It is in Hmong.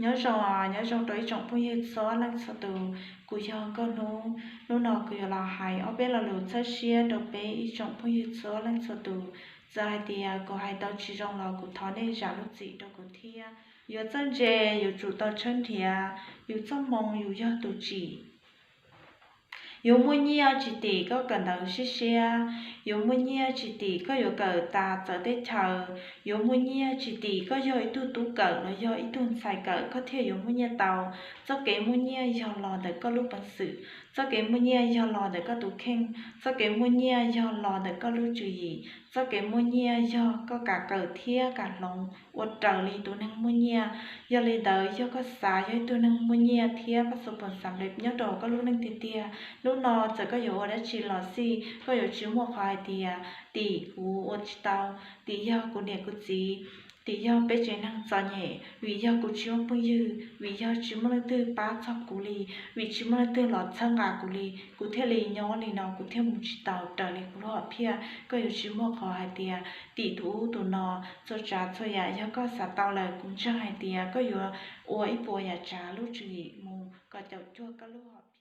Nyob zoo, nyob zoo rau ib tsoom phooj ywg txhua leej txhua tus. Kuv yog Nkauj Hnub, hnub no kuv yuav los hais ob peb lo lus txhawb siab rau peb ib tsoom phooj ywg txhua leej txhua tus. Txawm hais tias kuv hais tau tsis zoo los kuv thov nej zam lub txim rau kuv thiab. Yuav txawj ntse yuav tsum tau tshawb nrhiav, yus txoj hmoo yus yog tus tsim. Yuav muaj nyiaj tsis tim koj kawm ntawv siab siab, yuav muaj nyiaj tsis tim koj yuav kawm tas txawv teb chaws, yuav muaj nyiaj tsis tim koj yog ib tug tub kawm los yog ib tug ntxhais kawm koj thiaj yuav muaj nyiaj tau. Txoj kev muaj nyiaj yog los ntawm koj lub peev xwm, txoj kev muaj nyiaj yog los ntawm koj tus kheej, txoj kev muaj nyiaj yog los ntawm koj lub tswv yim, txoj kev muaj nyiaj yog koj kam kawm thiab kam hloov ua raws li tus neeg muaj nyiaj. Yog li ntawd yog koj xav yog ib tug neeg muaj nyiaj thiab pab xu pom xam lem nyob rau koj lub neej tiag tiag, hnub no txawm koj yuav ua dab tsi los xij koj yuav tsis muaj qhov hais tias tim kuv ua tsis tau, tim yog kuv niam kuv txiv, tim yog peb tsev neeg txom nyem, vim yog kuv tsis muaj phooj ywg, vim yog tsis muaj leej twg pab txog kuv li, vim tsis muaj leej twg los txhawb nqa kuv li, kuv thiaj li nyob li no, kuv thiaj mus tsis tau raws li kuv lub hom phiaj. Koj yuav tsis muaj qhov hais tias tim tus ub tus no. Txhua tsav txhua yam yog koj xav tau lawm kuv ntseeg hais tias koj yuav ua ib puas yam tsav lub tswv yim mus kom caum cuag koj lub hom